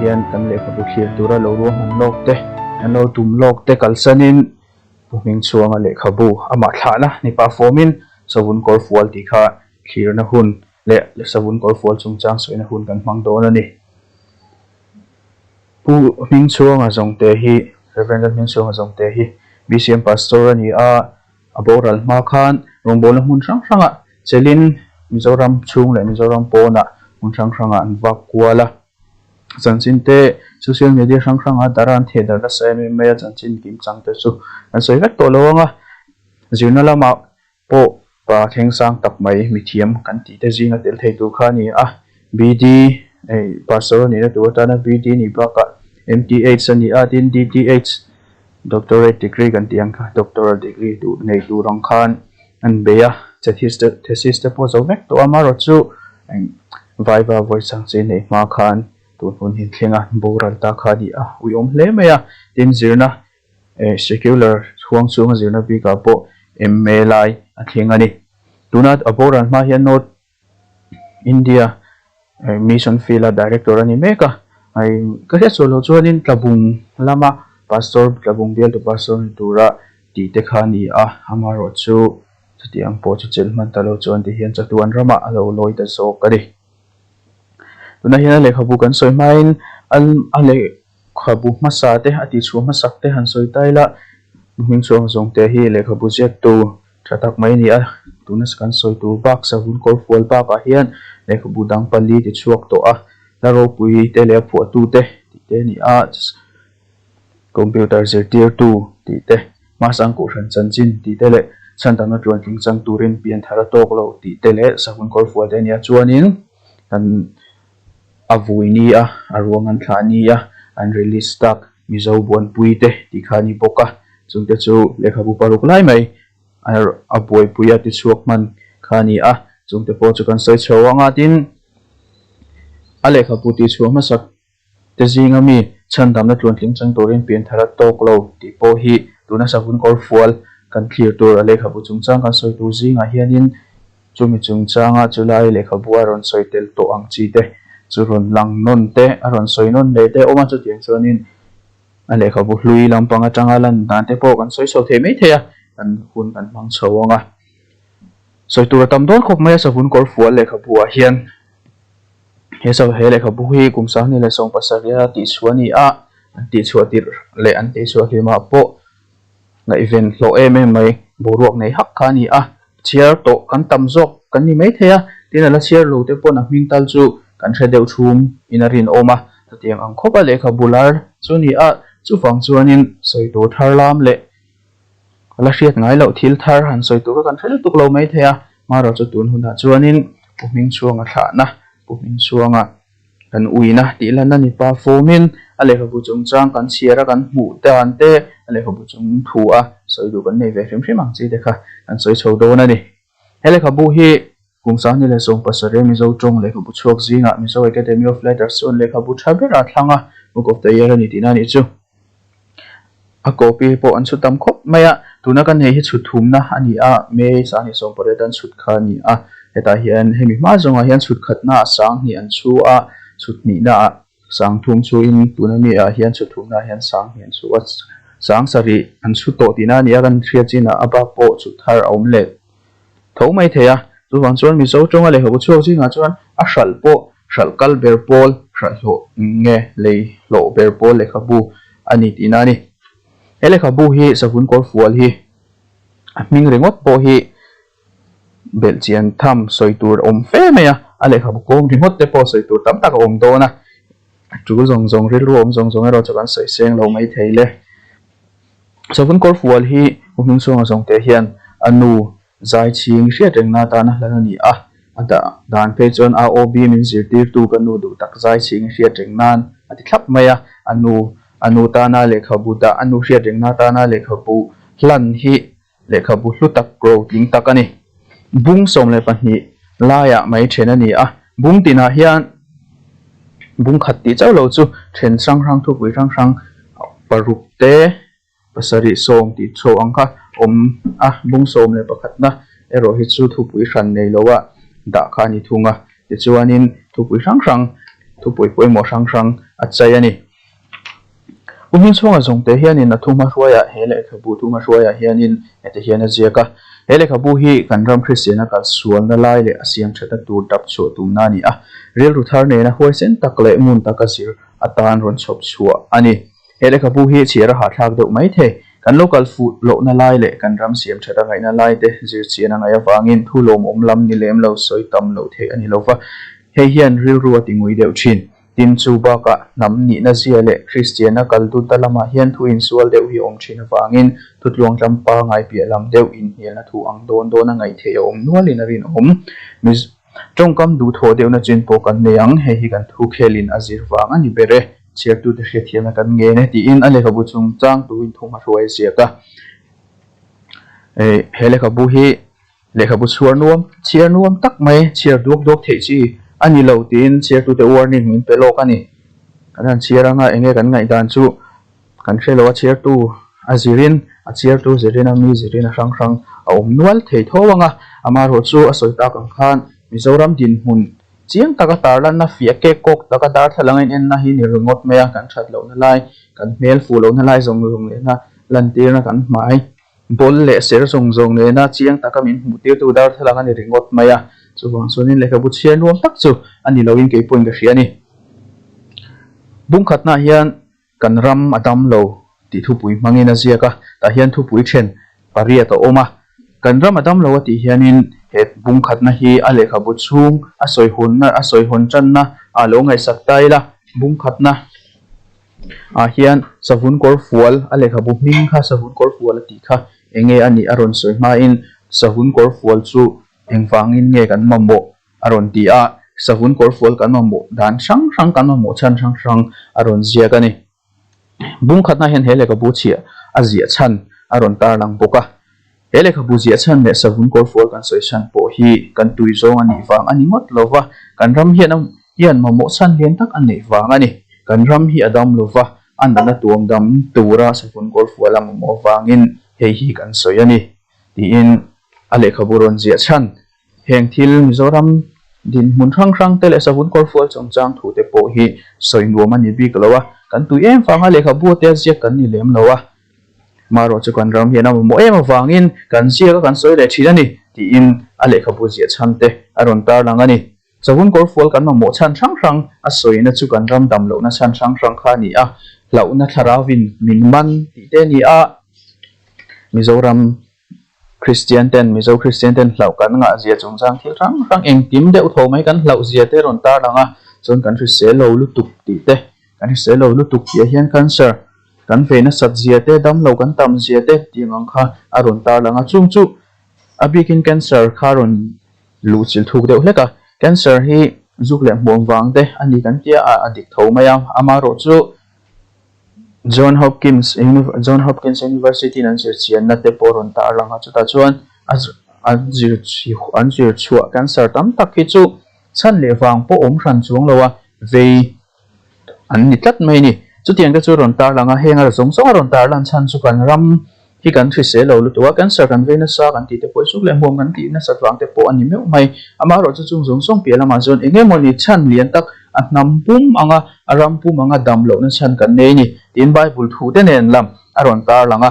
hian kan lehkhabu thlir tura lo ruahman lawk te, kan lo tum lawk te kalsanin Pu Hmingchhuanga lehkhabu amah thlahna ni pah fawmin Savun kawr fual tih kha thlirna hun leh Savun kawr fual chungchang sawina hun kan hmang dawn a ni. Pu Hmingchhuanga Zawngte hi Rev. Hmingchhuanga Zawngte hi BCM Pastor a ni a, A boral hma khan rawngbawlna hmun hrang hrangah chelin Mizoram chhung leh Mizoram pawnah hmun hrang hrangah an vak kual a. Chanchin te social media hrang hrangah dara an theh darh nasa em em mai a, chanchin kim chang te chu an sawi vek tawh lo ang a. Zirna lamah pawh pa thleng sang tak mai mithiam kan tih te zinga tel thei tur kha a ni a. BD hei pastor a nihna tur atana BD nih bakah MTH a ni a, tin DTH Doctorate degree kan tih ang kha doctoral degree duh nei tur ang khan an bei a, thesis te pawh zo vek tawh a, amaherawhchu eng vaiva vawisang chi neih hma khan tun hun hi thleng a, boral ta kha a ni a, uiawm hle mai a, tin zirna eh secular chhuang chhunga zirna bikah pawh MA lai a thleng a ni. Tuna a boral hma hian North India Mission Field a Director a ni mek a, ka hriat sual loh chuanin Tlabung lama Pastor Tlabung bialtu Pastor ni tura tih te kha a ni a, amaherawh chu chutiang pawh chu chelh hman ta lo chuan ti hian chatuan ramah a lo lawi ta zawk a ni. Tunah hian a lehkhabu kan sawi hmain a lehkhabu hmasa te a tihchhuah hmasak te han sawi ta ila hmingchhuak zawngte hi lehkhabu ziaktu Tha tak mai a ni a, tuna kan sawi tur bak savun kawr fual bakah hian lehkhabu dang pali ti chhuak tawh a, hla ropui te leh a phuahtu te tih te a ni a, computer zirtirtu tih te, hmasang kohhran chanchin tih te leh chhandamna tluantling chang turin pian thar a tawk lo tih te leh savun kawr fual te a ni a, chuanin kan a vui ni a, a ruang an thlah ni a, an release tak Mizo buanpui te tih kha a ni bawk a, chungte chu lehkhabu paruk lai mai a buaipui a tichhuak hman kha a ni a, chungte pawh chu kan sawi chho ang a, tin a lehkhabu tihchhuah hmasak te zinga mi chhandamna tluantling chang turin pian thar a tawk lo tih pawh hi tuna savun kawr fual kan thlir tur a lehkhabu chungchang kan sawi tur zingah hianin Chumi chungchanga chulai lehkhabu a rawn sawi tel tawh ang chi te chu rawn lang nawn te, a rawn sawi nawn leh te awm a, chutiang chuanin a lehkhabu hlui lampang atanga lan dan te pawh kan sawi chho thei mai thei a, kan hun kan hmang chho ang a. Sawi tur a tam dawn khawp mai a, savun kawr fual lehkhabu ah hian he sa he lehkhabu hi kum 2017 a tihchhuah a ni a, an tihchhuah tirh leh an tihchhuah hlimah pawh Ngaihven hlawh em em mai, boruak nei hak kha a ni a, chhiar tawh kan tam zawk kan ni maithei a, tin a la chhiar lo te pawn a hming tal chu kan hre deuh thum in a rinawm a, chutiang ang khawp a lehkhabu lar chu ni a, chuvang chuanin sawi tur thar lam leh ka la hriat ngai loh thil thar han sawi tur kha kan hre lutuk lo maithei a, hmarawh chu tun hunah chuanin Pu Hmingchhuanga thlahna, Pu Hmingchhuanga. Kan uina tih lan a ni pa fawmin a lehkhabu chungchang kan chhiar a kan hmuh dan te a lehkhabu chung thu a sawi duh kan nei ve hrim hrim ang chi te kha kan sawi chho dawn a ni. He lehkhabu hi kum 2017 Mizo tawng lehkhabu chhuak zingah Mizo Academy of Letters chuan lehkhabu tha ber a thlang a, Book of the Year a ni tihna a nih chu. A copy pawh an chhut tam khawp mai a, tuna kan nei hi chhut thumna a ni a, May 2018 an chhut kha a ni a, hetah hian hemi hma zawngah hian chhut khatna ah sang hnih an chhu a, chhut hnihna ah sang thum chhuin tuna mi ah hian chhut thumna ah hian sang hnih an chhu a, sang sarih an chhu tawh tihna a ni a, kan hriat chinah a bak pawh chhut thar a awm leh tho mai thei a, chuvang chuan Mizo tawnga lehkhabu chhuak zingah chuan a hralh pawh hralh kal ber pawl hralh hlawh nge lei hlawh ber pawl lehkhabu a ni tihna a ni. He lehkhabu hi savun kawr fual hi a hming ringawt pawh hi belh chian tham sawi tur a awm fe mai a, a lehkhabu kawng ringawt te pawh sawi tur tam tak a awm dawn a, a tul zawng zawng rilru awm zawng zawng erawh chu kan sawi seng lo mai thei le. Savun kawr fual hi Pu Hmingchhuanga zawngte hian a nu zai chhing hriat rengna atana hlan a ni a, a dah dan phei chuan AOB min zirtirtu ka nu duh tak zai chhing hriat reng nan a ti thlap mai a, a nu a nu tana lehkhabu dah a nu hriat rengna atana lehkhabu hlan hi lehkhabu hlu tak rotling tak a ni. Bung 12 laiah mai then a ni a, bung tinah hian bung khat tih chauh lo chu then hrang hrang thupui hrang hrang paruk te pasarih sawm tih chho ang kha awm a, bung 11na erawh hi chu thupui hran nei loa dah kha a ni thung a, tichuanin thupui hrang hrang. Thupui pawimawh hrang hrang a chai a ni. Pu Hmingchhunga zawngte hianin a thuhmahruaiah he lehkhabu thuhmahruaiah hianin heti hian a ziak a, He lehkhabu hi kan ram Kristiana kalsualna lai leh a siam thatna tur dap chhuah tumna a ni a, rilru thar nena huaisen tak leh ngun taka zir atan rawn chhawp chhuah a ni. He lehkhabu hi chhiar a hahthlak deuh mai thei. Kan lo kal fuh lohna lai leh kan ram siam that a ngaihna lai te zir chian a ngaih avangin thu lawmawm lam ni lem lo sawi tam loh theih a ni lo va, hei hian rilru a ti ngui deuh thin. Tin, chu bakah hnam nihna zia leh Kristiana kal dut a lamah hian thu insual deuh hi a awm thin avangin thutluang tlam pangai piah lam deuh inhnialna thu ang dawn dawn a ngaih theih a awm nualin a rinawm. Mizo tawngkam duhthawh deuhna chin pawh kan nei ang, hei hi kan thu khelin a zir vang a ni ber e, chhiartute hriatthiamna kan ngen e tiin a lehkhabu chungchang tuin thu hmahruai a ziak a. He lehkhabu hi Lehkhabu chhuar nuam, chhiar nuam tak mai, chhiar duak duak theih chi a ni lo tiin chhiartute warning min pe lawk a ni. Kan han chhiar anga eng nge kan ngaihdan chu kan hre lo a, chhiartu a zirin, a chhiartu zirin a mi zirin a hrang hrang a awm nual thei tho ang a. Amaherawh chu a sawi tak ang khan Mizoram dinhmun chiang taka tarlanna fiah kek kawk taka darthlalang a inenna hi ni ringawt mai a, kan that lohna lai, kan hmel fuh lohna lai zawng zawng lehna lantirna kan hmai. Bawl leh ser zawng zawng nena chiang taka min hmuh tirtu darthlalang a ni ringawt mai a, chuvang chuanin lehkhabu chhiar nuam tak chu a ni loin kei pawhin ka hria a ni. Bungkhatnaah hian kan ram a dam lo tih thupui hmangin a ziak a, tah hian thupui then pariat a awm a. Kan ram a dam lo a tih hianin he bungkhatna hi a lehkhabu chhung a sawihawnna a sawihawn tanna a lo ngaihsak ta ila, bungkhatna. ah hian savun kawr fual a lehkhabu hming kha savun kawr fual a tih kha eng nge a nih a rawn sawi hmain savun kawr fual chu engvangin nge kan mamawh a rawn ti a, savun kawr fual kan mamawh dan hrang hrang kan mamawh chhan hrang hrang a rawn ziak a ni. Bung khatna hian he lehkhabu chhiah a ziah chhan a rawn tarlang bawk a. He lehkhabu ziah chhan leh savun kawr fual kan sawi chhan pawh hi kan tui zawng a nih vang a ni ngawt lo va, kan ram hian a hian mamawh chhan lian tak a neih vang a ni. Kan ram hi a dam lo va, a natna tuam dam tura savun kawr fual a mamawh vangin hei hi kan sawi a ni, tiin a lehkhabu rawn ziah chhan. Heng thil Mizoram dinhmun hrang hrang te leh savun kawr fual chungchang thu te pawh hi sawi nuam a ni bik lo a, kan tui em vanga lehkhabu te a ziak kan ni lem lo a. Marawh chu kan ram hian a mamawh em avangin kan ziak a kan sawi leh thin a ni tiin a lehkhabu ziah chhan te a rawn tarlang a ni. Chawhun kawrfual kan mamawh chhan hrang hrang a sawina chu kan ram dam lohna chhan hrang hrang kha a ni a, hlauhna thlarauvin min man tih te a ni a, Mizoram Kristian ten, Mizo Kristian ten hlauh kan ngah zia chungchang thil hrang hrang engkim deuh tho mai kan hlauh zia te rawn tarlang a, chuan kan hrisel lo lutuk tih te, kan hrisel lo lutuk tih ah hian cancer kan ve nasat zia te, dam lo kan tam zia te tih ang ang kha a rawn tarlang a, chung chu a bikin cancer kha a rawn luh chilh thuk deuh hlek a, cancer hi zuk leh hmuam vang te a ni kan tia a, a dik tho mai a, amaherawh chu John Hopkins John Hopkins University in an zir chianna te pawh a rawn tar lang a, chutah chuan a an zir an zir chhuah cancer tam tak hi chu chhan leh vang pawh awm hran chuang lo a, vei an ni tlat mai a ni. Chutiang te chu a rawn tar lang a, heng a zawng zawng a rawn tar lan chhan chu kan ram hi kan hrisel lo lutuk a, cancer kan vei nasa kan tih te pawh hi suk leh hmuam kan tih nasat vang te pawh a ni meuh mai. Amaherawh chu chung zawng zawng piah lamah chuan eng emawni chhan lian tak a hnam pum anga a ram pum anga dam lohna chhan kan nei a ni tiin Bible thu te nen lam a rawn tar lang a.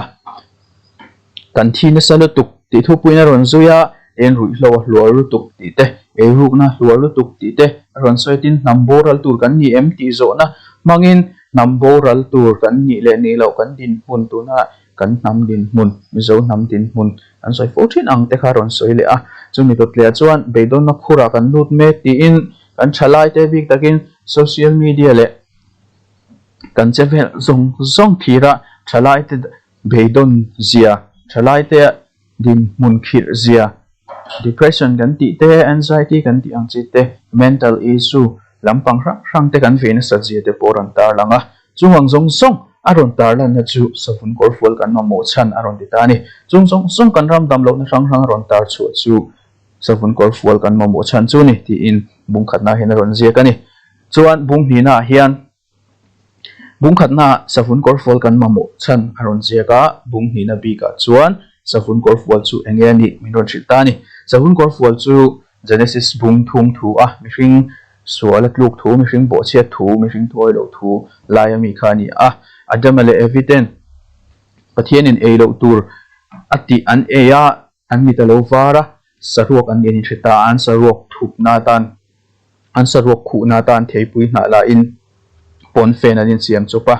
Kan thi nasa lutuk tih thupuiin a rawn zui a, en ruihhlo a hluar lutuk tih te, eirukna a hluar lutuk tih te a rawn sawi tin hnam boral tur kan ni em tih zawhna hmangin hnam boral tur kan nih leh nih loh kan dinhmun tuna kan hnam dinhmun, Mizo hnam dinhmun an sawi fo thin ang te kha a rawn sawi leh a. Chumi dawtleah chuan beidawnna khurah kan lut mek tiin kan thalai te bik takin social media leh kan che vel zawng zawng thira thalai te Beidawn zia, thalaite dinhmun khirh zia, depression kan tih te, anxiety kan tih ang chi te, mental issue lampang hrang hrang te kan vei nasat zia te pawh a rawn tarlang a. Chung ang zawng zawng a rawn tarlanna chu savun kawrfual kan mamawh chhan a rawn ti ta a ni. Chung zawng zawng kan ram dam lohna hrang hrang a rawn tar chhuah chu savun kawrfual kan mamawh chhan chu ni tiin bungkhatna hian a rawn ziak a ni. Chuan bung hnihnaah hian Bungkhatnaah savun kawrfual kan mamawh chhan a rawn ziak a, bung hnihna bikah chuan savun kawrfual chu eng nge a nih min rawn hrilh ta a ni. Savun kawrfual chu Genesis bung thum thu a mihring Sual a tluk thu, mihring bawhchhiat thu, mihring thuawi loh thu laia mi kha a ni a. Adama leh Evi ten Pathianin ei loh tur a tih an ei a, an mit a lo var a, saruak an nih an inhre ta a, an saruak thupna atan, an saruak khuhna atan theipui hnah lahin pawnfen an insiam chawp a.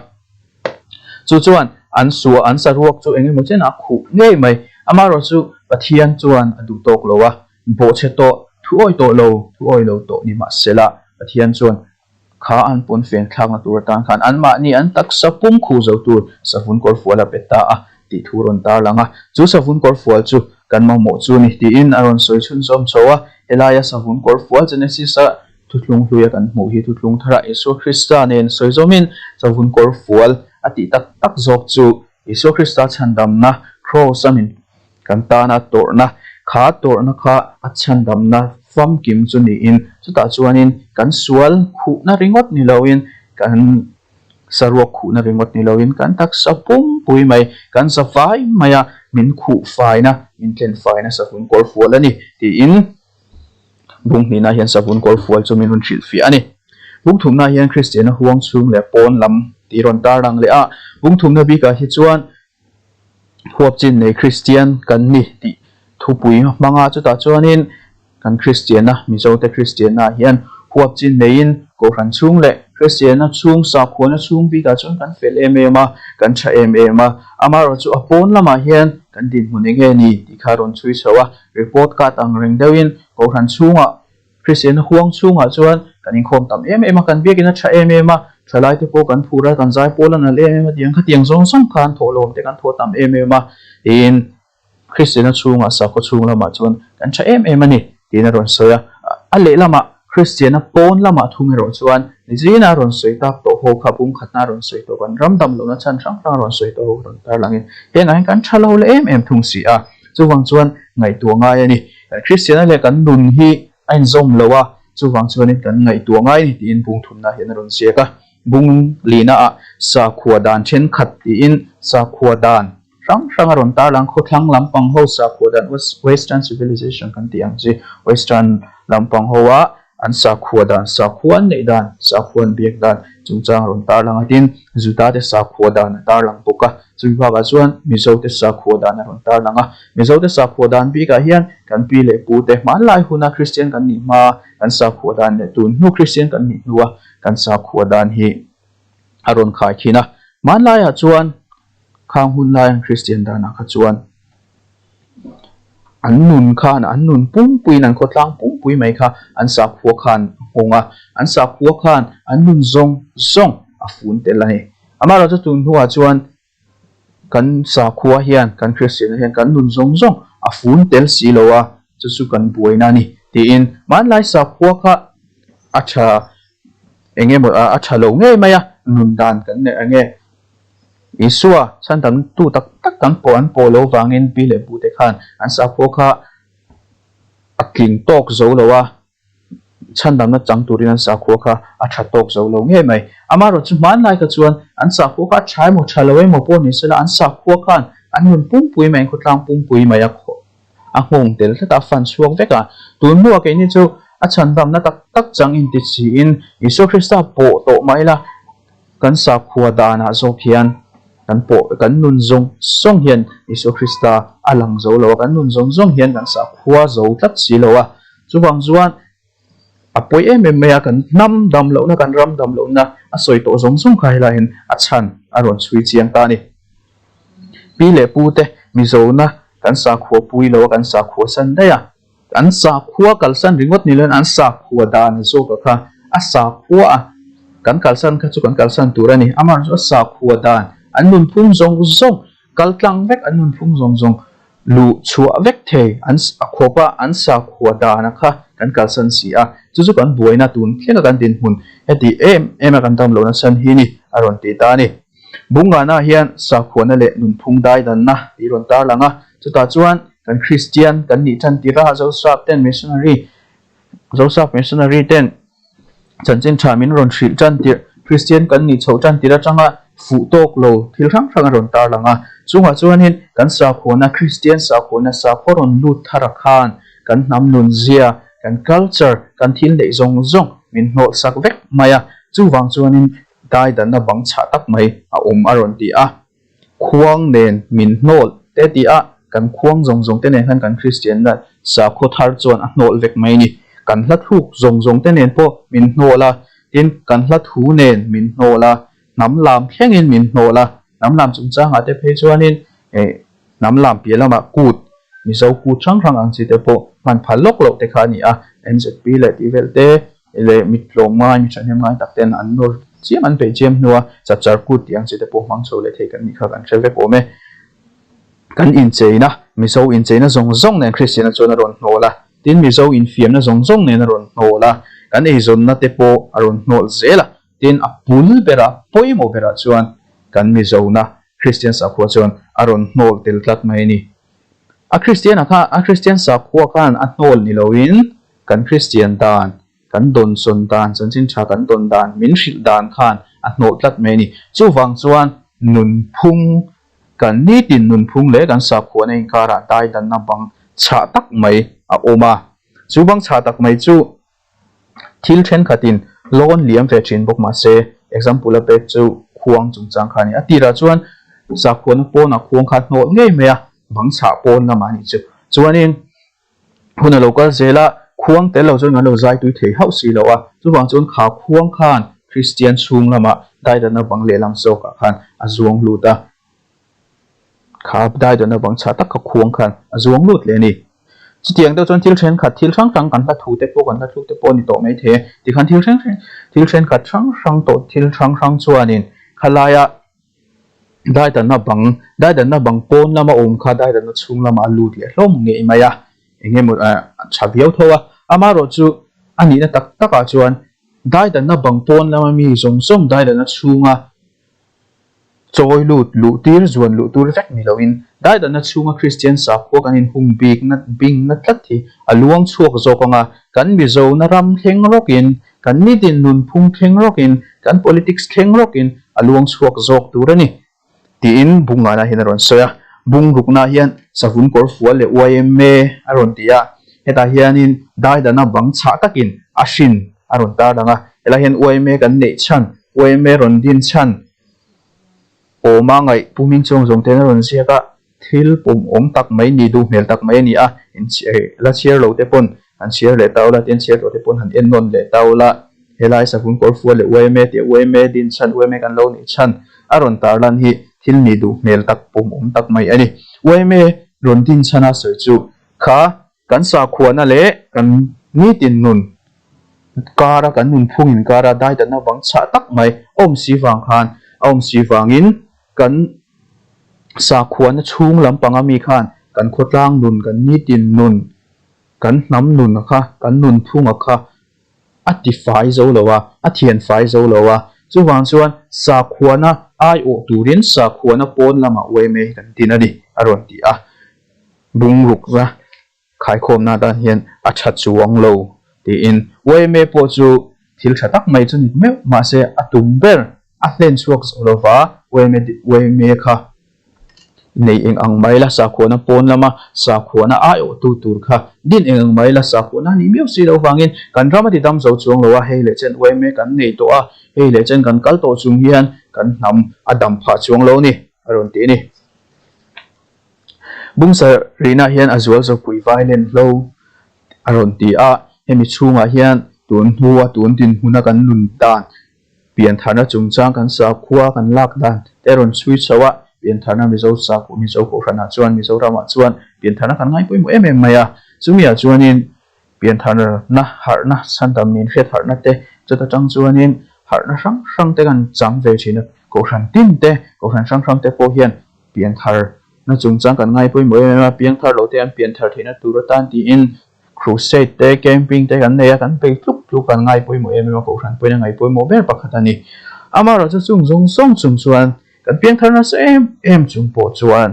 Chu chuan an suah, an saruak chu eng emaw chenah a khuh ngei mai. Amaherawhchu Pathian chuan a duh tawk lo a, Bawhchhe tawh, thu awi tawh lo, thu awi lo tawh ni mahsela, Pathian chuan kha an pawnfen thlakna tur atan khan anmahni an taksa pum khuh zo tur savun kawr fual a pe ta a tih thu rawn tarlang a. Chu savun kawr fual chu kan mamawh chu ni tiin a rawn sawi chhunzawm chho a. Helaia savun kawr fual Genesis-a thuthlung hluia kan hmuh hi thuthlung thara Isua Krista nen sawi zawmin savun kawr fual a tih tak tak zawk chu Isua Krista chhandamna Kraws-a min Kan tana tawrhna, kha tawrhna kha a chhandamna famkim chu niin chutah chuanin kan sual khuhna ringawt ni loin, kan saruak khuhna ringawt ni loin kan taksa pumpui mai, kan za fai maia min khuh faina, min tlen faina savun kawr fual a ni tiin bung hnihna hian savun kawr fual chu min rawn hrilhfiah a ni. Bung thumna hian Kristiana huang chhung leh pawn lam tih rawn tarlang leh a, bung thumna bikah hi chuan Huap chin nei Kristian kan ni tih thupui hmanga chutah chuanin kan Kristianna, Mizote Kristianna hian huap chin neiin Kohhran chhung leh Kristianna chhung, sakhuana chhung bikah chuan kan fel em em a, kan tha em em a. Amaherawhchu a pawn lamah hian kan dinhmun eng nge ni tih kha rawn chhui chho a, report card ang reng deuhin Kohhran chhungah Kristianna huang chhungah chuan kan inkhawm tam em em a, kan biakin a tha em em a, thalaite pawh kan phur a, kan zai pawl a nalh em em a tiang khatiang zawng zawng khan thawhlawm te kan thaw tam em em a, tiin Kristianna chhungah sakhaw chhung lamah chuan kan tha em em a ni tiin a rawn sawi a. A lehlamah Kristianna pawn lamah thung erawh chuan nizina a rawn sawi tak tawh ho kha pumkhatna a rawn sawi tawh kan ram dam lohna chhan hrang hrang a rawn sawi tawh ho rawn tarlangin hengah hian kan tha lo leh em em thung si a. Chuvang chuan ngaihtuah ngai a ni. Kan Kristiana leh kan nun hi a inzawm lo a, chuvang chuanin kan ngaihtuah ngai a ni tiin bung thumna hian a rawn ziak a. Bung lihnaah sakhua dan thenkhat tiin sakhua dan hrang hrang a rawn tarlang. Khawthlang lampang ho sakhua dan Western Civilization kan tih ang chi Western lampang hoa An sakhua dan, sakhua an neih dan, sakhua an biak dan chungchang a rawn tarlang a, tin, Judate sakhua dan a tarlang bawk a. Chumi bakah chuan Mizote sakhua dan a rawn tarlang a. Mizote sakhua dan bikah hian kan pi leh pute hmanlai huna Kristian kan nih hmaa kan sakhua dan leh tun hnu Kristian kan nih hnua kan sakhua dan hi a rawn khai thin a. Hmanlaiah chuan khang hun laian Kristian danah kha chuan An nun khan, an nun pumpuiin, an khawtlang pumpui mai kha an sakhua khan a nghawng a, an sakhua khan an nun zawng zawng a fun tel a ni. Amaherawhchu tun hnuah chuan kan sakhua hian, kan Kristianna hian kan nun zawng zawng a fun tel si lo a, chu chu kan buaina a ni tiin hmanlai sakhua kha a tha eng emaw a tha lo ngei mai a, nun dan kan neih ang e. Isua chhan tam tu tak tak kan pawh an pawh lo vangin pi leh pute khan an sakhua kha a tling tawk zo lo a, chhandamna chang turin an sakhua kha a tha tawk zo lo ngei mai. Amaherawhchu hmanlai kha chuan an sakhua kha a tha emaw tha lo emaw pawh ni sela an sakhua khan an nun pumpui mai, an khawtlang pumpui mai a a nghawng tel tlat a, a fan chhuak vek a. Tun hnuah keini chu a chhandamna tak tak chang inti siin Isua Krista pawh tawh mah ila, Kan sakhua danah zawk hian kan pawh kan nun zawng zawng hian Isua Krista a lang zo lo a, kan nun zawng zawng hian kan sakhua zo tlat si lo a. Chuvang chuan a pawi em em mai a, kan hnam dam lohna, kan ram dam lohna a sawi tawh zawng zawng kha helaiah hian a chhan a rawn chhui chiang ta a ni. Pi leh pu te Mizona kan sakhua pui lo a, kan sakhua san daih a. An sakhua kalsan ringawt ni loin an sakhua dan zawka kha a sakhua a kan kalsan kha chu kan kalsan tur a ni. Amaherawhchu chu a sakhua dan an nunphung zawng zawng kal tlang vek an nunphung zawng zawng luh chhuah vek thei an a khawp a an sakhua dana kha kan kalsan si a chu chu kan buaina tun thlenga kan dinhmun heti em em a kan dam lohna chhan hi ni a rawn ti ta a ni. Bungana hian sakhuana leh nunphung daidanna tih rawn tarlang a, chutah chuan kan Kristian kan nih tan tirha Zosap ten missionary Zosap missionary ten chanchin tha min rawn hrilh tan tirh Kristian kan nih chhoh tan tirh atanga fuh tawk lo thil hrang hrang a rawn tarlang a, chungah chuanin kan sakhuana Kristian sakhuana sakhaw rawn lut thar a khan kan hnam nunzia, kan culture, kan thil neih zawng zawng. min hnawlh sak vek mai a, chuvang chuanin daidanna bang chhah tak mai a awm a rawn ti a. Khuang nen min hnawl te ti a, kan khuang zawng zawng te nen khan kan Kristianna sakhaw thar chuan a hnawl vek mai a ni. Kan hla thluk zawng zawng te nen pawh min hnawl a, tin kan hla thu nen min hnawl a, hnam lam thlengin min hnawl a, hnam lam chungchangah te phei chuanin hnam lam piah lamah kut, Mizo kut hrang hrang ang chi te pawh hman phal lawk loh te kha a ni a, NZP leh tih vel te leh mi tlawm ngai, mi thahnem ngai tak ten an nawr chiam an peih chiam hnua chapchar kut tih ang chi te pawh hmang chho leh thei kan nih kha kan hre vek awm e. Kan incheina, Mizo incheina zawng zawng nen Kristiana chuan a rawn hnawl a, tin Mizo infiamna zawng zawng nen a rawn hnawl a, kan eizawnna te pawh a rawn hnawl zel a, tin a pul berah, pawimawh berah chuan kan Mizona Kristian sakhua chuan a rawn hnawl tel tlat mai a ni. A Kristiana kha, a Kristian sakhua khan a hnawl ni loin kan Kristian dan, kan dawnsawn dan, chanchin tha kan dawn dan, min hrilh dan khan a hnawh tlat mai a ni. Chuvang chuan nunphung, kan nitin nunphung leh kan sakhuana inkarah daidanna bang chhah tak mai a awm a. Chu bang chhah tak mai chu thil thenkhatin lawn liam ve thin bawk mah se, example a pek chu khuang chungchang kha a ni. A tirah chuan sakhuana pawnah khuang kha a hnawh ngei mai a, bang chhah pawn lamah a nih chu. Chuanin Hun a lo kal zel a, khuang tel lo chuan kan lo zai tui thei hauh si lo a, chuvang chuan kha khuang khan Kristian chhung lama daidanna bang lehlam zawkah khan a zuang lut a, kha daidanna bang chhah tak kha khuang khan a zuang lut leh a ni. Chutiang deuh chuan thil thenkhat thil hrang hrang kan hla thu te pawh kan hla thluk te pawh a ni tawh mai thei e, tikhan thil hrang hrang thil thenkhat hrang hrang tawh thil hrang hrang chuanin khalaia Daidanna bang, daidanna bang pawn lama awm kha daidanna chhung lamah a lut leh hlawm ngei mai a, eng emaw a tha viau tho a. Amaherawh chu a nihna tak takah chuan daidanna bang pawn lama mi zawng zawng daidanna chhunga chawi lut luh tir zuan luh tur vek ni loin daidanna chhunga Kristian sakhua kan inhung bikna bingna tlat hi a luang chhuak zawk ang a, kan Mizona ram thleng rawkin Kan nitin nunphung thleng rawkin, kan politics thleng rawkin a luang chhuak zawk tur a ni, tiin Bungana hian a rawn sawi a. Bungrukna hian savun kawr fual leh yma a rawn ti a, hetah hianin daidana bang chhah takin a hrin a rawn tarlang a. Helai hian yma kan neih chhan, yma rawn din chhan awma ngaih Pu Hmingchawng zawng ten a rawn ziak a. Thil pawm awm tak mai ni duh hmel tak mai a ni a, in la chhiar lo te pawn han chhiar leh ta ula, tin chhiar tawh te pawn han en nawn leh ta ula, helai savun kawr fual leh yma tih yma din chhan, yma kan lo nih chhan a rawn tar lan hi thil ni duh hmel tak pawm awm tak mai a ni. Yma rawn din chhan a sawi chu kha Kan sakhuana leh kan nitin nun kara kan nunphung inkara daidanna vang chhah tak mai a awm si vang khan a awm si vangin kan sakhuana chhung lampanga mi khan kan khawtlang nun, kan nitin nun, kan hnam nun kha, kan nunphunga kha a ti fai zo lo a, a thian fai zo lo a. Chuvang chuan sakhuana aiawh turin sakhuana pawn lamah yma hi kan tin a ni a rawn ti a. Bungrukna khaikhawmna atan hian a tha chuang lo tiin yma pawh chu thil tha tak mai chu ni meuh mahse a tum ber a hlen chhuak zo lova yma yma kha nei eng ang mai la sakhuana pawn lama sakhuana aiawhtu tur kha din eng ang mai la sakhuana a nih miau si loh vangin kan ram a ti dam zo chuang lo a hei leh chen yma kan nei tawh a hei leh chen kan kal tawh chung hian kan hnam a dam phah chuang lo a ni a rawn ti a ni. Bungsa rihna hian a zual zawpui violent hlo a rawn ti a, hemi chhungah hian tun hnua tun dinhmuna kan nun dan, piantharna chungchang kan sakhua kan lak dan te a rawn chhui chho a, piantharna Mizo sakhua Mizo kohhranah chuan Mizoramah chuan piantharna kan ngai pawimawh em em mai a, chumiah chuanin piantharna harhna chhandam nen hriat harhna te chuta tang chuanin harhna hrang hrang te kan chang ve thin a, kohhran tin te kohhran hrang hrang te pawh hian Pianthar na chungchang kan ngai pawimawh em em a, piangthar lo te an pianthar theihna tur atan tiin crusade te, camping te kan nei a, kan bei tluk tluk kan ngai pawimawh em em a, kohhran pawhin a ngai pawimawh ber pakhat a ni. Amaherawhchu chung zawng zawng chung chuan kan piangthar nasa em em chung pawh chuan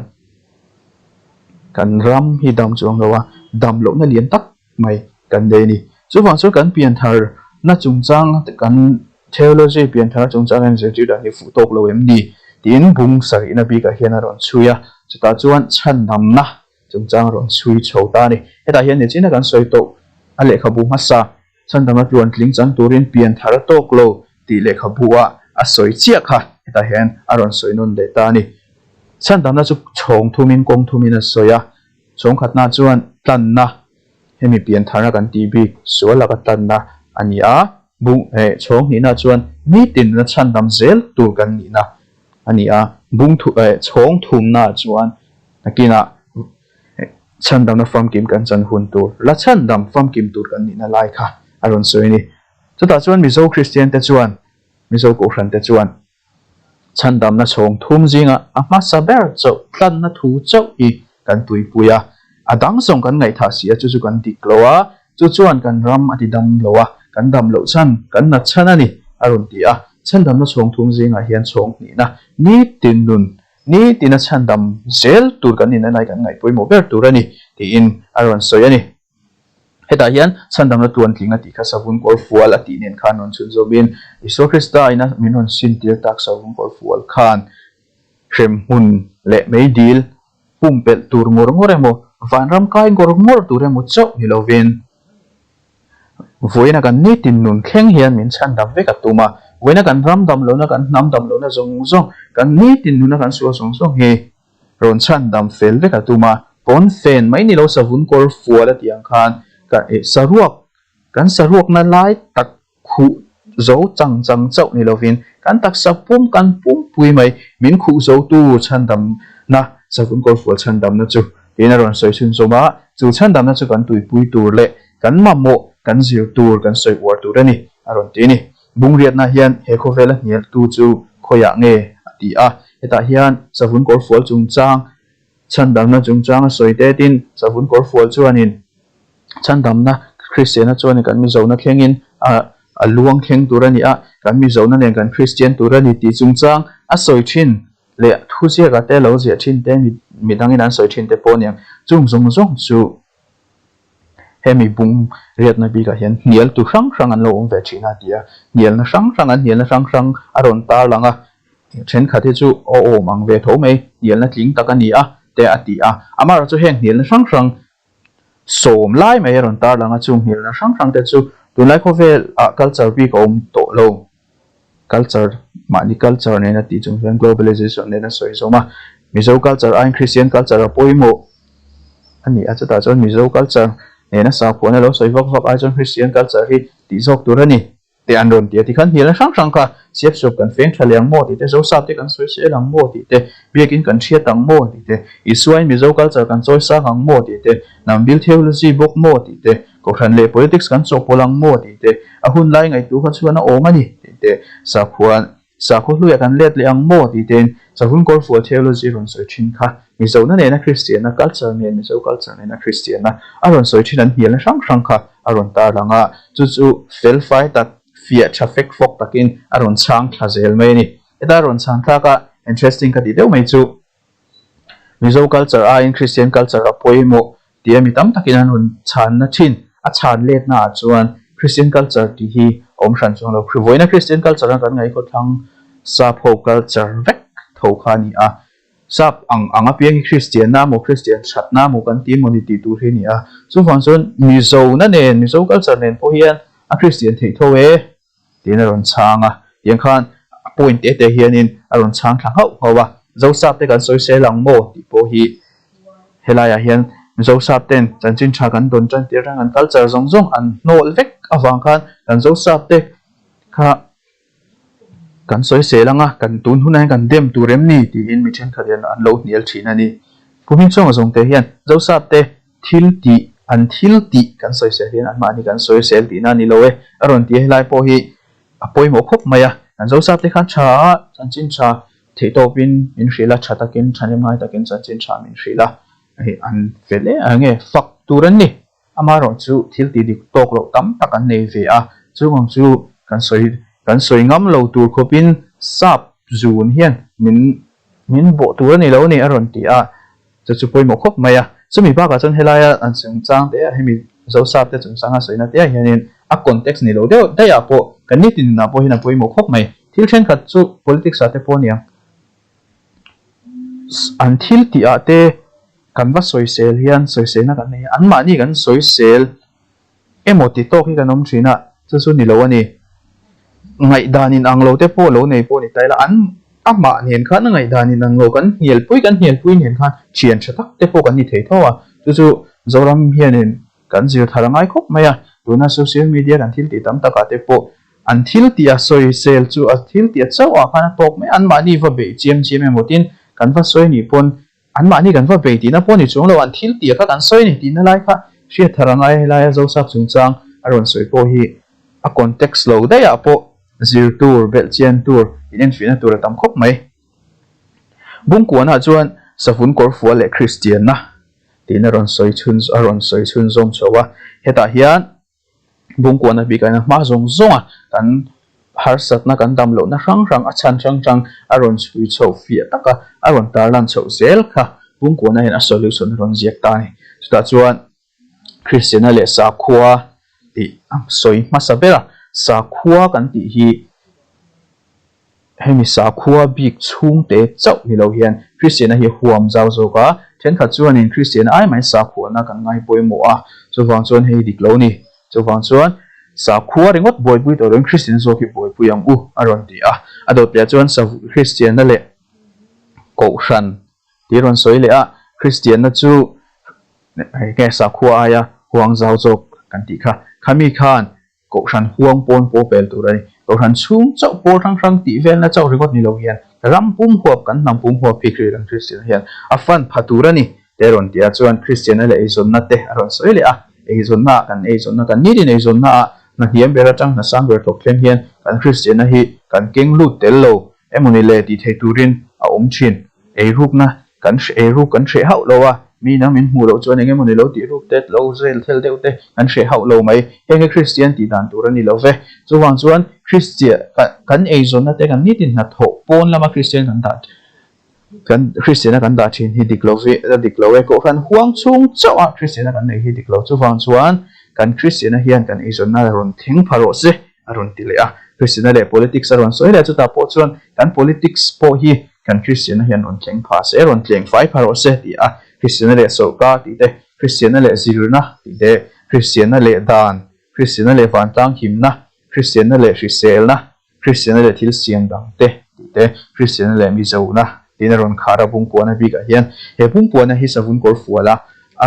kan ram hi dam chuang lo a, dam lohna lian tak mai kan nei a ni. Chuvang chuan kan pianthar na chungchang kan theology pianthar chungchang hian zirtir dan hi fuh tawk lo em ni tiin bung sarihna bikah hian a rawn chhui a, chutah chuan chhandamna chungchang a rawn chhui chho ta a ni. Hetah hian nichina kan sawi tawh a lehkhabu hmasa. Chhandamna tluantling chang turin pian thar a tawk lo tih lehkhabu ah a sawi chiah kha hetah hian a rawn sawi nawn leh ta a ni. Chhandamna chu chhawng thumin kawng thumin a sawi a, chhawng khatna chuan tlanna, hemi pian tharna kan tih bik sual laka tlanna a ni a, bung eh chhawng hnihna chuan nitin a chhandam zel tur kan nihna a ni a, bung thu eh chhawng thumna chuan nakinah Chhandamna famkim kan chan hun tur, la chhandam famkim tur kan nihna lai kha a rawn sawi a ni. Chutah chuan Mizo Kristian te chuan, Mizo Kohhran te chuan chhandamna chhawng thum zinga a hmasa ber chauh tlanna thu chauh hi kan tuipui a, a dang zawng kan ngaihthah si a, chu chu kan dik lo a, chu chuan kan ram a ti dam lo a, kan dam loh chhan, kan nat chhan a ni, a rawn ti a. Chhandamna chhawng thum zingah hian chhawng hnihna nitin nun Nitin a chhandam zel tur kan inna lai kan ngaih pawimawh ber tur a ni, tiin a rawn sawi a ni. Hetah hian chhandamna tluantling a tih kha savun kawr fual a tih nen khan rawn chhun zawmin Isua Krista ina min rawn sintir tak savun kawr fual khan hremhmun leh meidil pumpelh tur ngawr ngawr emaw, vanram kai ngawr ngawr tur emaw chauh ni lovin, Vawiina kan nitin nun thleng hian min chhandam vek a tum a, vawiina kan ram dam lohna, kan hnam dam lohna zawng zawng, kan nitin nuna kan sual zawng zawng hi rawn chhandam fel vek a tum a, pawn fen mai ni lo savun kawr fual a tih ang khan ka saruak, kan saruakna lai tak khuh zo chang chang chauh ni lovin kan taksa pum kan pumpui mai min khuh zotu chhandamna savun kawrfual chhandamna chu tiin a rawn sawi chhunzawm a, chu chhandamna chu kan tuipui tur leh kan mamawh kan zir tur kan sawi uar tur a ni a rawn ti a ni. Bungriatna hian he khawvela hnialtu chu khawiah nge a ti a, hetah hian savun kawrfual chungchang Chhandamna chungchang a sawi te tin savun kawrfual chuanin chhandamna Kristianna chuanin kan Mizona thlengin a a luang thleng tur a ni a, kan Mizona nen kan Kristian tur a ni tih chungchang a sawi thin leh thuziakah te lo ziah thin te midangin an sawi thin te pawh aniang. Chung zawng zawng chu hemi bung riatna bikah hian hnialtu hrang hrang an lo awm ve thin a ti a, hnialna hrang hrang an hnialna hrang hrang a rawn tarlang a. Thenkhat hi chu aw awm ang ve tho mai, hnialna tling tak a ni a, te a ti a. Amaherawhchu heng hnialna hrang hrang sawm lai mai a rawn tarlang a, chung hnialna hrang hrang te chu tunlai khawvel ah culture bik a awm tawh lo. Culture, mahni culture nena tih chung hian globalization nena sawi zawm a, Mizo culture aiin Christian culture a pawimawh a ni a, chutah chuan Mizo culture nena sakhuana lo sawi vak vak ai chuan Christian culture hi tih zawk tur a ni. Te an rawn ti a, tikhan hnialna hrang hrang kha siap suap kan feng tha leh ang maw tih te, Zosap te kan sawi sel ang maw tih te, Biakin kan hriat ang maw tih te, Isuain Mizo culture kan chawi sang ang maw tih te, Hnam bil theology bawk maw tih te, Kohhran leh politics kan chawhpawlh ang maw tih te, a hun lai ngaihtuah kha chuan a awm a ni tih te, Sakhuan Sakhaw hluiah kan let leh ang maw tih tein Savun Kawrfual theology rawn sawi thin kha Mizona nena Kristianna culture nen Mizo culture nena Kristianna a rawn sawi thin an hnialna hrang hrang kha a rawn tarlang a, chu chu fel fai tak, fiah tha fek fawk takin a rawn chhang thla zel mai a ni. Heta a rawn chhang thlak a, interesting ka tih deuh mai chu Mizo culture aiin Christian culture a pawimawh tia mi tam takin an rawn chhanna thin. A chhan letna ah chuan Christian culture tih hi a awm hran chuang lo. Vawiina Christian culture a kan ngaihkhawthlang sap ho culture vek tho kha a ni a. Sap ang ang apiang hi Christianna emaw Christian thatna emaw kan ti emaw ni tih tur hi a ni a. Chuvang chuan Mizona nen Mizo culture nen pawh hian a Christian theih tho e. Tiin a rawn chhang a, tiang khan a point te te hianin a rawn chhang thla nghauh nghauh a, Zosap te kan sawi sel ang maw tih pawh hi helaiah hian Zosap ten chanchin tha kan dawn tan tir reng an culture zawng zawng an hnawl vek avang khan kan Zosap te kha kan sawi sel ang a, kan tun hunah hian kan dem tur em ni tiin mi thenkhat hian an lo hnial thin a ni. Kumin chunga zawngte hian Zosap te Thil tih, an thil tih kan sawisel hian anmahni kan sawisel tihna a ni lo e, a rawn ti a, helai pawh hi a pawimawh khawp mai a, kan Zosap te khan tha a, chanchin tha theihtawpin min hrilh a, tha takin, thahnem ngai takin chanchin tha min hrilh a, hei an fel em em nge, fak tur an ni, amaherawh chu thil tih dik tawk loh tam tak an nei ve a, chuvang chu kan sawi kan sawi ngam lo tur khawpin sap zun hian min min bawh tur a ni lo a ni a rawn ti a. Chu chu pawimawh khawp mai a. Chumi bakah chuan helaia an chungchang te ah hemi Zosap te chungchang a sawina te ah hianin a context ni lo deuh daih ah pawh kan nitin nunah pawh hian a pawimawh khawp mai. Thil thenkhat chu politics ah te pawh aniang an thil tih ah te kan va sawisel hian sawiselna kan nei a, anmahni kan sawisel. Emaw ti tawk hi kan awm thin a, chu chu ni lo a ni. Ngaihdan in ang lo te pawh lo nei pawh ni ta ila, an amah nen khan a ngaihdan in ang lo kan hnialpui kan hnialpui nen khan thian tha tak te pawh kan ni thei tho a, chu chu Zoram hianin kan zir thar a ngai khawp mai a, tuna social media kan thil tih tam takah te pawh an thil tih a sawisel chu a thil tih a chauh ah khan a tawk mai a, anmahni va beih chiam chiam emaw tin kan va sawi nih pawn Anmahni kan va bei tihna pawh ni chuang lo, an thil tih kha kan sawi a ni tihna lai kha hriat thar a ngai a, helaia Zosap chungchang a rawn sawi pawh hi a context lo daihah pawh zir tur, belhchian tur, inenfiahna tur a tam khawp mai. Bungkuanah chuan Savun kawrfual leh Kristianna tiin a rawn sawi chhun a rawn sawi chhunzawm chho a, hetah hian Bungkuahna bik aina hma zawng zawnga kan harsatna kan dam lohna hrang hrang a chhan hrang hrang a rawn chhui chhoh fiah taka a rawn tarlan chhoh zel kha Bungkuahna hian a solution a rawn ziak ta a ni. Chutah chuan Kristianna leh sakhua tih a sawi hmasa ber a, sakhua kan tih hi Hemi sakhua bik chhungte chauh ni lo hian Kristianna hi huam zau zawk a, thenkhat chuanin Kristianna ai mai sakhuana kan ngai pawimawh a, chuvang chuan hei dik lo ni. Chuvang chuan sakhua ringawt buaipui tawh loin Kristianna zawk hi buaipui ang u a rawn ti a. A dawt piah chuan Kristianna leh Kohhran tih a rawn sawi leh a, Kristianna chu nge sakhua aia huang zau zawk kan tih kha. Khami khan Kohhran huang pawn pawh pel tur a ni. Kohhran chhung chauh pawl hrang hrang tih velna chauh ringawt ni lo hian ram pum huap kan hnam pum huap hi Kri kan Kristian hian a fan pha tur a ni te a rawn ti a. Chuan Kristianna leh eizawnna te a rawn sawi leh a. Eizawnna ah kan eizawnna kan nitin eizawnna ah hna hniam ber atang hna sang ber thawk thleng hian kan Kristianna hi kan keng lut tel lo emawni le tih thei turin a awm thin. Eirukna kan eiruk kan hreh hauh lo a, mi nang min hmuh loh chuan eng emawni lo tih ruk te, lo zel thel deuh te kan hreh hauh lo mai. Heng hi Kristian tih dan tur a ni lo ve. Chuvang chuan Kristia kan eizawnna te kan nitin hnathawh pawn lama Kristian kan dah kan Kristiana kan dah thin hi dik lo ve a dik lo e. Kohhran huang chhung chauh a Kristiana kan nei hi dik lo. Chuvang chuan kan Kristiana hian kan eizawnna rawn thleng pha rawh se a rawn ti leh a. Kristiana leh politics a rawn sawi leh a, chutah pawh chuan kan politics pawh hi Kan Kristianna hian rawn thleng pha se, rawn tleng fai pha rawh se tih a, Kristianna leh sawrkar tih te, Kristianna leh zirna tih te, Kristianna leh dan, Kristianna leh vantlang himna, Kristianna leh hriselna, Kristianna leh thil siam dang te tih te, Kristianna leh Mizona tiin a rawn khar a Bungpuana bikah hian. He Bungpuana hi savun kawr fual a,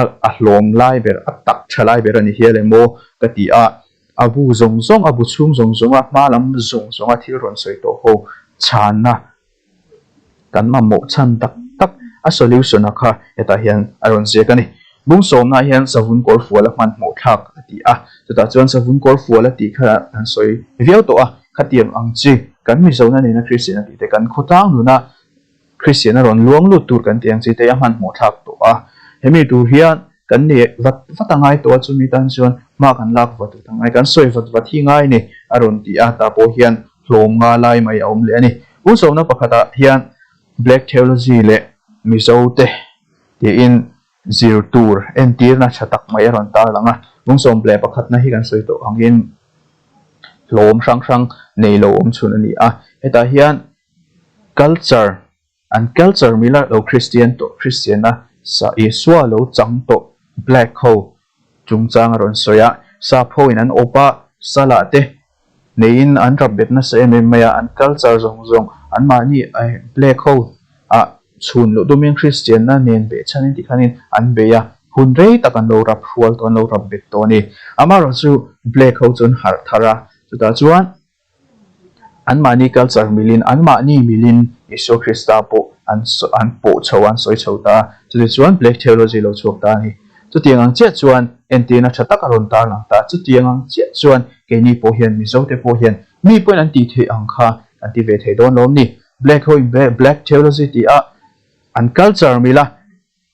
a hlawm lai ber, a tak tha lai ber a ni hial em aw ka ti a, a bu zawng zawng, a bu chhung zawng zawng a hma lam zawng zawng a thil rawn sawi tawh ho chhanna Kan mamawh chhan tak tak a solution a kha hetah hian a rawn ziak a ni. Bung sawmna hian savun kawr fual a hmanhmawh thlak a ti a, chutah chuan savun kawr fual a tih kha kan sawi viau tawh a, khatiang ang chi kan Mizona nena Kristian a tih te, kan khawtlang nuna Kristian a rawn luang lut tur kan tih ang chi te hi a hmanhmawh thlak tawh a. Hemi tur hian kan nei vat vat a ngai tawh a, chumi tan chuan hma kan lak vat vat a ngai, kan sawi vat vat hi ngai ni a rawn ti a, tah pawh hian hlawm nga lai mai a awm leh a ni. Husawmna pakhatah hian Black Theology leh Mizo te tiin zir tur entirna tha tak mai a rawn tarlang a. Lungsawm leh pakhatna hi kan sawi tawh angin hlawm hrang hrang nei lo awm chhun a ni a. Hetah hian culture An culture mila lo Kristian tawh Kristianna sa Isua lo chang tawh Black ho chungchang a rawn sawi a, sap ho in an awp a, salah te neiin an rap bet nasa em em mai a, an culture zawng zawng an mahni Black ho ah chhun loh tumin Kristianna nen beh chhanin tikhanin an bei a, hun rei tak an lo rap hrual tawh an lo rap bet tawh a ni. Amaherawhchu Black ho chu an harh thar a, chutah chuan Anmahni culture milin, anmahni milin Isua Krista pawh an an pawh chho a, an sawi chho ta a. Chutichuan Black Theology lo chhuak ta a ni. Chutiang ang chiah chuan entirna tha tak a rawn tarlang ta. Chutiang ang chiah chuan keini pawh hian, Mizote pawh hian mi pawhin an tih theih ang kha kan ti ve thei dawn lawm ni. Black ho in Black Theology tih a an culture mila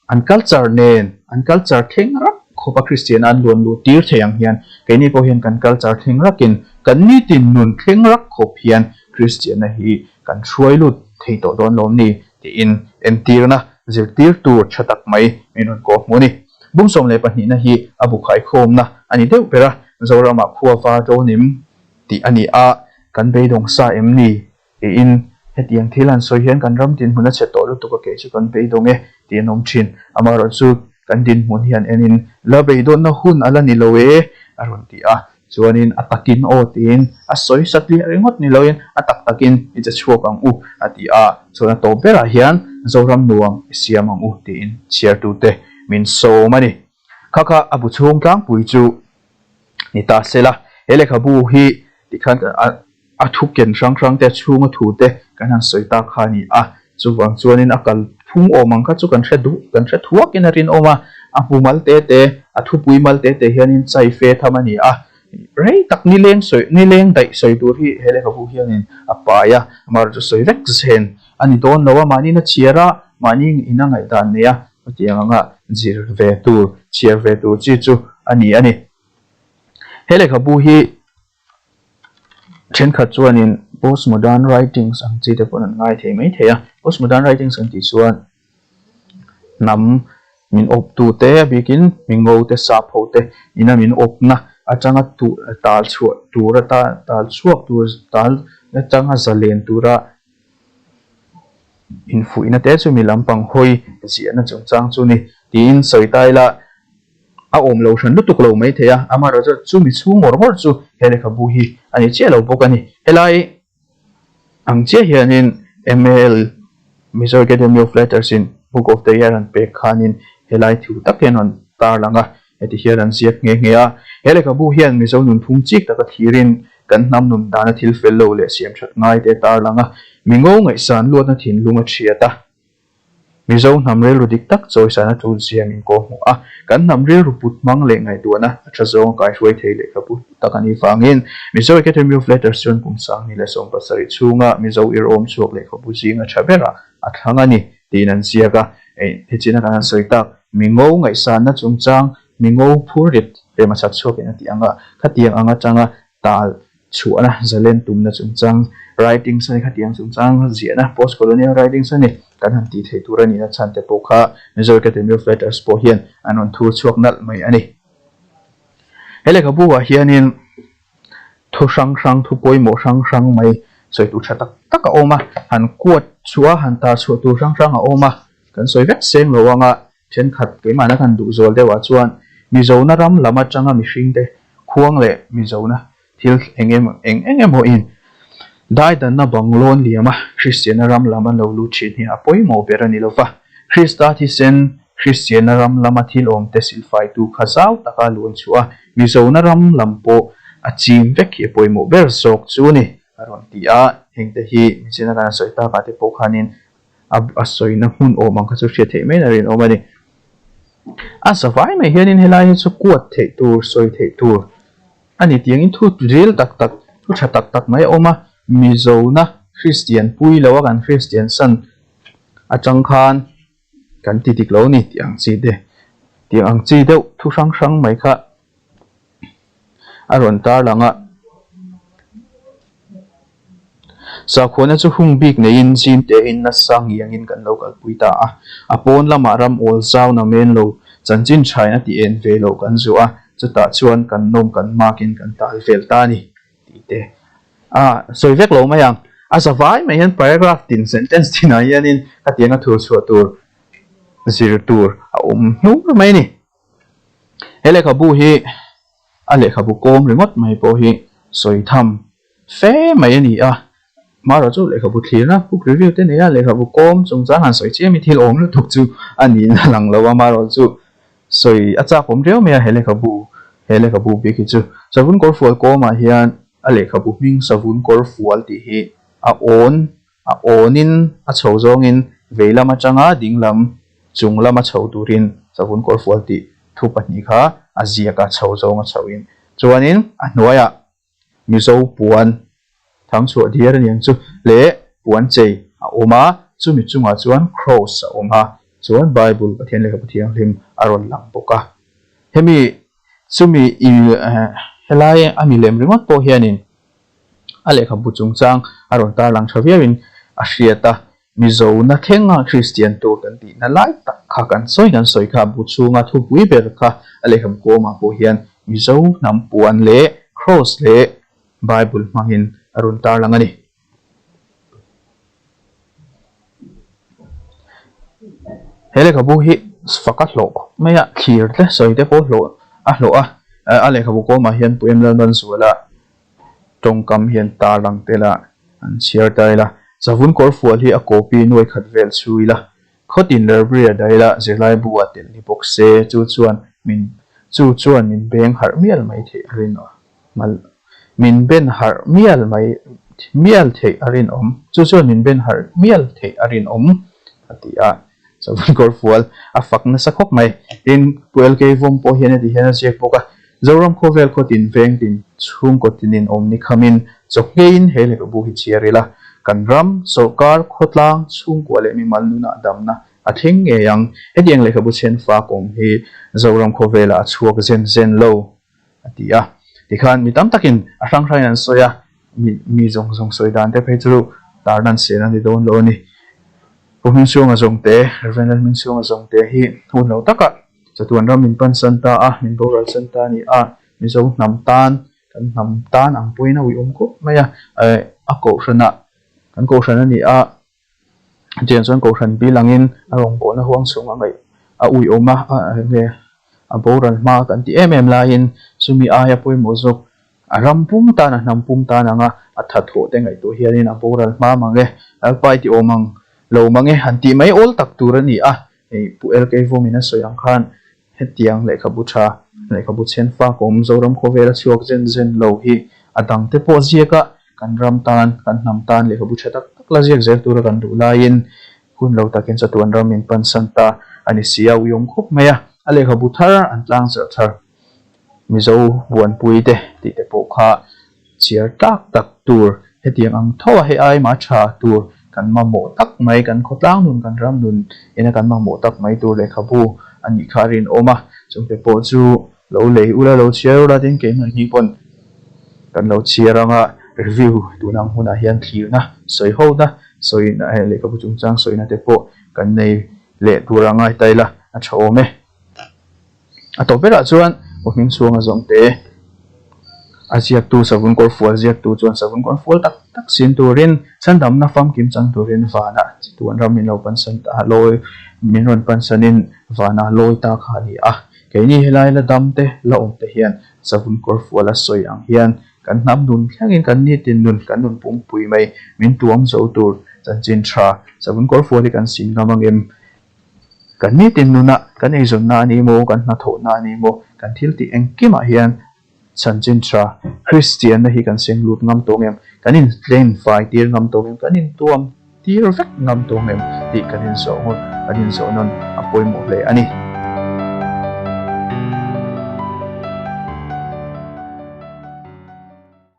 An culture nen, an culture thleng rak khawpa Kristiana an luan luh tir thei ang hian keini pawh hian kan culture thleng rakin kan nitin nun thleng rak khawp hian Kristiana hi kan hruai lut thei tawh dawn lawm ni tiin entirna zirtir tur tha tak mai min rawn kawh hmu a ni. Bung 12na hi a bu khaikhawmna a ni deuh ber a, Zoramah khua var dawn em tih a ni a, kan beidawng sa em ni? Tiin hetiang thil han sawi hian kan ram dinhmun a chhe tawh lutuk a kei chu kan beidawng e tih an awm thin. Amaherawhchu kan dinhmun hian enin la beidawnna hun a la ni lo e. a rawn ti a. Chuanin a takin aw tiin a sawi satliah ringawt ni loin a tak takin i che chhuak ang u a ti a. Chuan a tawp berah hian Zoram nuam i siam ang u tiin chhiartute min sawm a ni. Kha kha a bu chhung tlangpui chu ni ta se la, he lehkhabu hi tikhan a thu ken hrang hrang te, a chhunga thu te kan han sawi ta kha a ni a. Chuvang chuanin a kal phung awm ang kha chu kan hre duh, kan hre thuakin a rinawm a, a hmu mal te te, a thupui mal te te hianin chai fe tham a ni a. Rei tak nileng sawi, nileng daih sawi tur hi he lehkhabu hianin a pai a, amaherawhchu sawi vek zen a ni dawn lo a, mahniin a chhiar a, mahni ina ngaihdan nei a, Chutiang anga zir ve tur, chhiar ve tur chi chu a ni a ni. He lehkhabu hi thenkhat chuanin postmodern writings ang chi te pawh an ngai thei mai thei a. Postmodern writings an tih chuan hnam min awptu te a bikin mingo te sap ho te ina min awpna atanga tal chhuah tur atan tal chhuak tur tal atanga zalen tura Infuihna te chu mi lampang hawi ziahna chungchang chu ni tiin sawi ta ila a awm lo hran lutuk lo mai thei a, amaherawhchu chu mi chhung ngawr ngawr chu he lehkhabu hi a ni chiah lo bawk a ni. Helai ang chiah hianin MAL, Mizo Academy of Letters in Book of the Year an pek khanin helai thu tak hian rawn tarlang a, heti hian an ziak nghe nghe a. He lehkhabu hian Mizo nunphung chik taka thlirin Kan hnam nun dana thil fel lo leh siam that ngai te tarlang a, mi ngo ngaihsan luatna thinlung a thiat a. Mizo hnam rilru dik tak chawisana tul zia min kaw hmuh a, kan hnam rilru put hmang leh ngaihtuahna a tha zawng a kaihruai thei lehkhabu tak a nih vangin Mizo Academy of Letters chuan kum sang ni leh 17 chhunga Mizo irawm chhuak lehkhabu zinga tha berah a thlang a ni tiin an ziak a. Hei china kan han sawi tak, mi ngo ngaihsanna chungchang Mi ngo phur rit rem a chhat chhuakin a ti ang a, khatiang ang atanga tal chhuahna zalen tumna chungchang writings a ni, khatiang chungchang ziahna post colonial writings a ni, kan han tih theih tur a nihna chhan te pawh kha Mizo Academy of Letters pawh hian an rawn thur chhuak nalh mai a ni. He lehkhabu ah hianin thu hrang hrang, thu pawimawh hrang hrang mai sawi tur tha tak tak a awm a, han quote chhuah a, han tar chhuah tur hrang hrang a awm a, kan sawi vek seng lo ang a, Thenkhat keimahna kan duh zual deuhah chuan Mizona ram lam atanga mihringte khuang leh Mizona thil eng emaw eng eng emaw in daidanna bang lawn liama Kristianna ram lam an lo lut thin hi a pawimawh ber a ni lova. Krista thisen Kristianna ram lama thil awmte silfaitu kha zau taka luan chhuah a, Mizona ram lam pawh a chim vek hi a pawimawh ber zawk chu a ni a rawn ti a. Hengte hi Mizona kan sawi takah te pawh khanin a sawina hmun awm ang kha chu hriat theih mai na rinawm a ni. A zavai mai hianin helai hi chu kuat theih tur, sawi theih tur a ni tiangin thu ril tak tak, thu tha tak tak mai a awm a, Mizona Kristian pui lo a kan Kristian san atang khan kan ti dik lo a ni tih ang chi te, tih ang chi deuh thu hrang hrang mai kha. A rawn tarlang a. Sakhuana chu hung bik neiin zim tein nasa ngiangin kan lo kalpui ta a. A pawn lamah ram awl zau na men lo, chanchin thain a ti en ve lo kan zuah a, chutah chuan kan nawm kan makin kan tal vel ta a ni tih te a sawi vek lo mai ang. A zavai mai hian paragraph tin sentence tinah hianin khatianga thur chhuah tur zir tur a awm hnur mai a ni. He lehkhabu hi a lehkhabu kawm ringawt mai pawh hi sawi tham fe mai a ni a, marawh chu lehkhabu thlirna book review te nei a lehkhabu kawm chungchang han sawi chiam hi thil awm lutuk chu a niin a lang lo a, marawh chu sawi a chak awm riau mai a he lehkhabu he lehkhabu bik hi chu savun kawr fual kawmah hian a lehkhabu hming savun kawr fual tih hi a awn A awnin a chho zawngin vei lam atanga ding lam chung lama chho turin savun kawrfual tih thu pahnih kha a ziak a, chho zawng a chhoin. Chuanin a hnuaiah Mizo puan thangchhuah diar a niang chu leh puan chei a awm a, chumi chungah chuan kraws a awm a, chuan Bible Pathian Lehkhabu Thianghlim a rawn lang bawk a. Hemi chumi helai a milem ringawt pawh hianin A lehkhabu chungchang a rawn tarlang tha viauin a hriat a, Mizona thlenga Kristian tur kan tihna lai tak kha kan sawi kan sawi kha bu chhunga thupui ber kha a lehkhabu kawmah pawh hian Mizo hnam puan leh Kraws leh Bible hmangin a rawn tarlang a ni. He lehkhabu hi fak a hlawh khawp mai a, thlir te sawi te pawh hlawh a hlawh a. A lehkhabu kawmah hian Pu Emlalmanzuala tawngkam hian tarlang tel a, an chhiar ta ila. Savun kawrfual hi a copy nuai khat vel chhu ila, khawtin library a daila zirlaibu a tel ni bawk se, chu chuan min chu chuan min beng harh mial mai theih a rinawm. Min ben harh mial mai mial theih a rinawm. Chu chuan min ben harh mial theih a rinawm, a ti a. Savun kawrfual a fak nasa khawp mai. Tin, Pu LK Vawm pawh hian heti hian a ziak bawk a, Zoram khawvel khawtin vengtin chhungkaw tinin awm ni khamin chawhngeiin he lehkhabu hi chhiar ila, kan ram, sawrkar, khawtlang, chhungkua leh mimal nunah damna a thleng ngei ang. Hetiang lehkhabu chhenfa kawng hi Zoram khawvelah a chhuak zen zen lo, a ti a. Tikhan mi tam takin a hrang hrangin an sawi a, mi mi zawng zawng sawi dan te phei chu tarlan sen a ni dawn lo a ni. Pu Hmingchhunga Zawngte, Rev. Hmingchhunga Zawngte hi hun lo takah Chatuan ram min pansan ta a, min boral san ta a ni a, Mizo hnam tan, kan hnam tan ang pawhin a uiawm khawp mai a, a kohhranah, kan kohhran a ni a, chutiang chuan kohhran bil angin a rawngbawlna huang chhung a ngaih a uiawm a, enge a boral hma kan ti em em laiin chumi aia pawimawh zawk a ram pum tan, a hnam pum tan anga a thathawh te ngaihtuah hianin a boral hma mang e, Lalpa i ti awm ang lo mang e han tih mai awl tak tur a ni a. Hei Pu LK Vawmin a sawi ang khan hetiang lehkhabu tha, lehkhabu chhen fak awm Zoram khawvela chhuak zen zen lo hi a dang te pawh ziak a, kan ram tan, kan hnam tan lehkhabu tha tak tak la ziak zel tura kan duh laiin hun lo takin chatuan ram min pansan ta a ni si a, uiawm khawp mai a. A lehkhabu thar an tlangzarh thar. Mizo buanpui te tih te pawh kha chhiar tlak tak tur hetiang ang tho a hei aima tha tur kan mamawh tak mai kan khawtlang nun kan ram nun ina kan mamawh tak mai tur lehkhabu a nih kha a rinawm a, chungte pawh chu lo lei ula lo chhiar ula tin keimahni pawn kan lo chhiar anga review tun ang hunah hian thlirna sawi ho na sawina lehkhabu chungchang sawina te pawh kan nei leh tur a ngai ta ila a tha awm e. A tawp berah chuan aw hming chhuanga zawngte a ziaktu savun kawr fual ziaktu chuan savun kawr fual tak tak sin turin chhandamna famkim chang turin vanah chituan ram min lo pansan ta lawi min rawn pansanin vanah lawi ta kha a ni a. Keini helai la dam te la awm te hian savun kawr fual a sawi ang hian kan hnam nun thlengin kan nitin nun kan nun pumpui mai min tuam zo tur chanchin tha savun kawr fual hi kan sin ngam angem Kan nitin nunah kan eizawnna a ni maw, kan hnathawhna a ni maw, kan thil tih engkimah hian chanchin tha Kristianna hi kan seng lut ngam tawng em? Kan intleng fai tir ngam tawng em? Kan intuam tir vek ngam tawng em? Tih kan inzawh ngawt, kan inzawh nawn a pawimawh hle a ni.